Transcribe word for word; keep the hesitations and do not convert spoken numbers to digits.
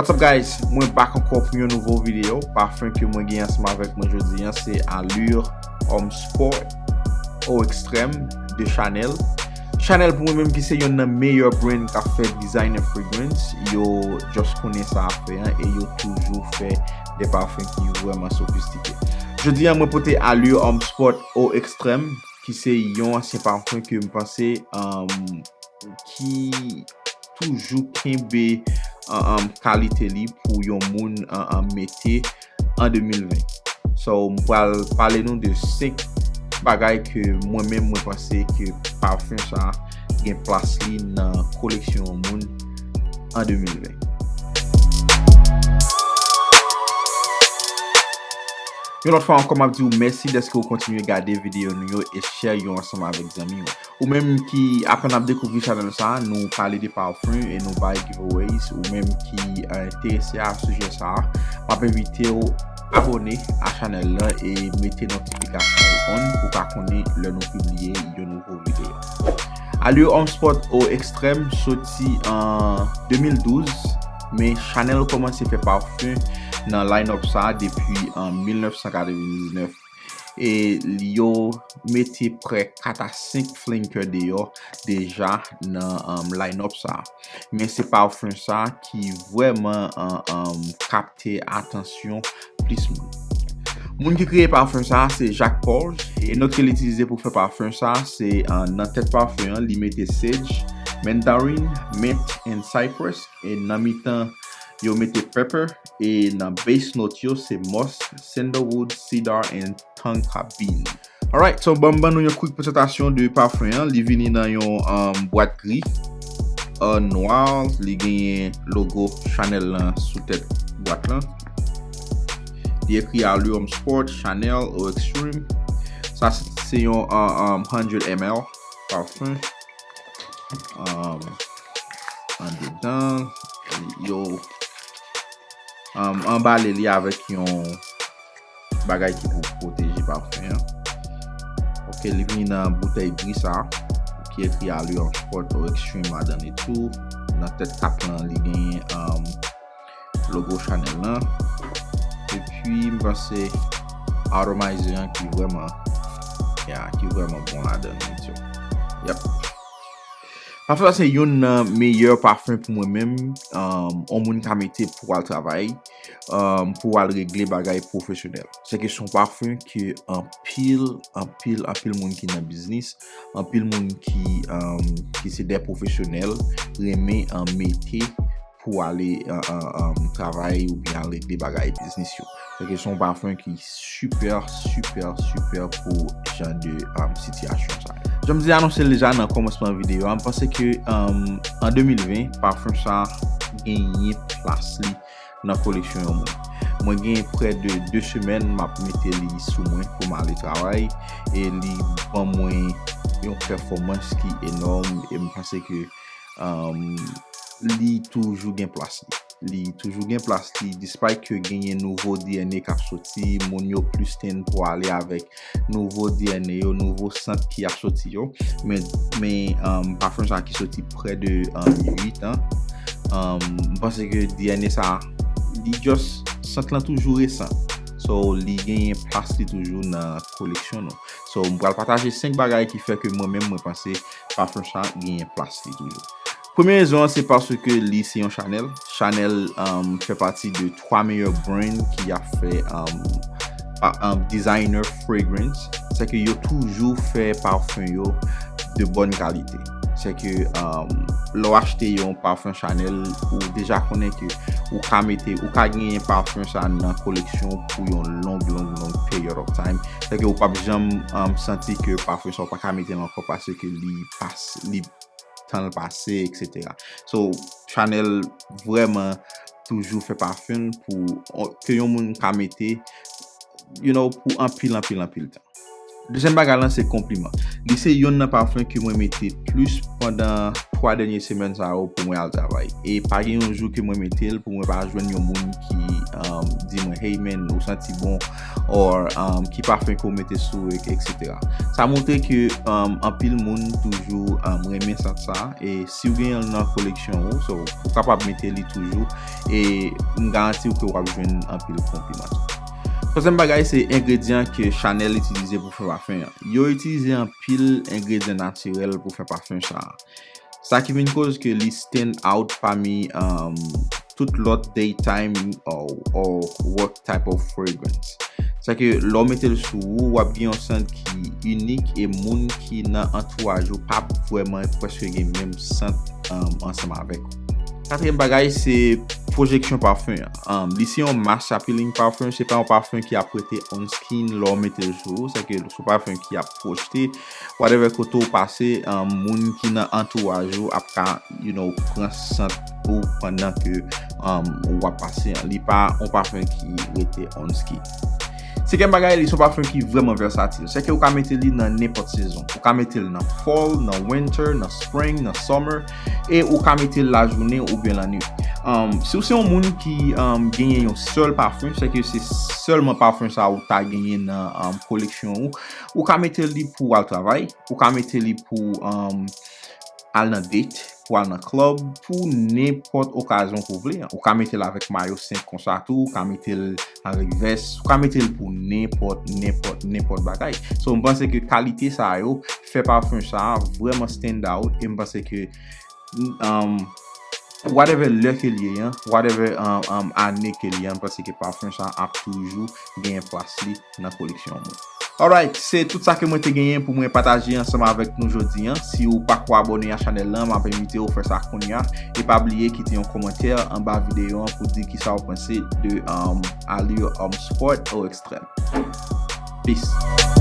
What's up guys, mwen back ankò pou yon nouvo videyo. Pafen ke mwen gen ansanm avèk mwen jodi an se Allure Homme Sport Eau Extrême de Chanel. Chanel pou mwen menm ki se yonn nan meyè brand k ap fè designer fragrance, yo just konnen sa ap fè an e yo toujou fè de pafen ki vrèman sofistike. Jodi an mwen pote Allure Homme Sport Eau Extrême ki se yon ansyen pafen ke m panse um, ki toujou kenbe um, kalite li pou yon moun um, mete an de mil ven. So, m pral pale nou de senk bagay ke mwen menm mwen panse ke pafen sa gen plas li nan koleksyon yon moun an de mil ven. Yon lòt fwa ankò, m ap di w mèsi dèske w kontinye gade videyo nou yo e share yo ansanm avèk zanmi w. Ou menm ki apèn ap dekouvri chanèl sa, nou pale de pafen e nou bay giveaways. Ou menm ki enterese a sijè sa, m ap envite w abòne a chanèl la e mete notifikasyon on pou w ka konnen lè nou pibliye yon nouvo videyo. Allure Homme Sport Eau Extrême soti an de mil douz, men Chanel kòmanse fè pafen nan line-up sa depi an mil nèf san katrevendiznèf. E yo mete prè kat a senk flanker deyò deja nan um, line-up sa. Men se pafen sa ki vrèman um, um, kapte atansyon plis moun. Moun ki kreye pafen sa se Jacques Paul. E not ke li itilize pou fè pafen sa se uh, nan tèt pafen an, li mete sage, mandarin, mint and cypress. E nan mitan, yo mete pepper. E nan base note yo se musk, sandalwood, cedar and tonka bean. Alright, so ban m ban nou yon quick prezantasyon de pafen an. Li vini nan yon um, bwat gri, uh, nwa, li genyen logo Chanel lan sou tèt bwat lan. Li ekri Allure Homme Sport Chanel Eau Extrême. Sa se yon uh, um, hundred M L pafen. Um, andedan, yo um, anbale li avèk yon bagay ki pou pwoteje pafen an. Ok, li vini nan boutèy gri sa ki ekri Allure Homme Sport Eau Extrême ladan li tou. Nan tèt kap lan, li genyen um, logo Chanel lan. Epi m panse atomizer an ki vrèman yeah, ki vrèman bon ladan li tou. Yep. Pafen sa se youn nan meyè pafen pou mwen menm, um, yon moun ka mete pou al travay, um, pou al regle bagay pwofesyonèl. Se ke se yon pafen ke anpil, anpil, anpil moun ki nan biznis, anpil moun ki, um, ki se de pwofesyonèl renmen um, mete pou ale uh, uh, um, travay oubyen al regle bagay biznis yo. Se ke se yon pafen ki sipè, sipè, sipè pou jan de um, sitiyasyon sa yo. Jan m te anonse l deja nan kòmansman videyo a, m panse ke um, an de mil ven, pafen sa genyen plas li nan koleksyon yon moun. Mwen gen prè de de semèn m ap mete li sou mwen pou m ale travay e li ban mwen yon pèfòmans ki enòm e m panse ke um, li toujou gen plas li. Li toujou gen plas li, despite ke genyen nouvo D N A k ap soti, moun yo plis tend pou ale avèk nouvo D N A yo, nouvo sant ki ap soti yo. Men, men um, pafen sa ki soti prè de um, uit an, um, m panse ke D N A sa, li just, sant lan toujou resan. So, li genyen plas li toujou nan koleksyon nou. So, m pral pataje senk bagay ki fè ke mwen menm, mwen panse pafen sa genyen plas li toujou. Premye rezon an se paske li se yon Chanel. Chanel um, fè pati de twa meyè brand ki ap fè um, pa, um, designer fragrance. Se ke yo toujou fè pafen yo de bòn kalite. Se ke um, lè w achte yon pafen Chanel, ou deja konnen ke ou ka mete, ou ka genyen pafen sa nan koleksyon pou yon long, long, long period of time. Se ke ou p ap janm um, santi ke pafen sa ou pa ka mete l ankò paske li pas, li tan l pase, etsetera. So, Chanel vrèman toujou fè pafen pou ke yon moun ka mete, you know, pou anpil, anpil, anpil tan. Dezyèm bagay lan se konpliman. Li se yonn nan pafen ke mwen mete plis pandan twa dènye semèn sa yo pou mwen al travay. E pa gen yon jou ke mwen mete l pou mwen pa jwenn yon moun ki um, di mwen, hey man, ou santi bon, or um, ki pafen ke w mete sou, et cetera. Sa montre ke um, anpil moun toujou um, renmen sant sa, e si w genyen l nan koleksyon ou, so, ou kapab mete li toujou, e m garanti w ke w ap jwenn anpil konpliman. Twazyèm bagay, se engredyan ke Chanel itilize pou fè pafen an. Yo itilize anpil engredyan natirèl pou fè pafen sa a. Sa ki vin koz ke li stand out pami um, tout lòt daytime or, or what type of fragrance. Sa ke lè w mete l sou ou, w ap gen yon sant ki inik e moun ki nan antouraj ou p ap vrèman prèske gen menm sant um, ansanm avèk ou. Katriyèm bagay, se pwojeksyon pafen an. Um, li se yon mass appealing pafen, se pa yon pafen ki ap rete on skin lè w mete l sou ou, se ke se yon pafen ki ap pwojte, whatever kote w pase, um, moun ki nan antouraj ou ap ka, you know, pran sant ou pandan ke um, w ap pase an. Li pa yon pafen ki rete on skin. Senkyèm bagay, li se yon pafen ki vrèman vèsatil. Se ke ou ka mete li nan nenpòt sezon. Ou ka mete l nan fall, nan winter, nan spring, nan summer, e ou ka mete l lajounen oubyen lannwit. Um, si w se yon moun ki um, genyen yon sèl pafen, se ke se sèlman pafen sa ou ta genyen nan um, koleksyon ou, ou ka mete li pou w al travay, ou ka mete li pou um, al nan date, pou al nan club, pou nenpòt okazyon ke w vle. Ou ka mete l avèk mayo senk konsa tou, ou ka mete l avèk vès, ou ka mete l pou nenpòt, nenpòt, nenpòt bagay. So, m panse ke kalite sa yo fè pafen sa a vrèman stand out, e m panse ke um, whatever lè ke l ye an, whatever um, um, ane ke l ye an, m panse ke pafen sa ap toujou gen plas li nan koleksyon moun. Alright, se tout sa ke mwen te genyen pou mwen pataje ansanm avèk nou jodi an. Si ou pako abòne a chanèl lan, m ap envite w fè sa kounye a. E pa bliye kite yon kòmantè anba videyo an pou di kisa w panse de um, Allure Homme Sport Eau Extrême. Peace.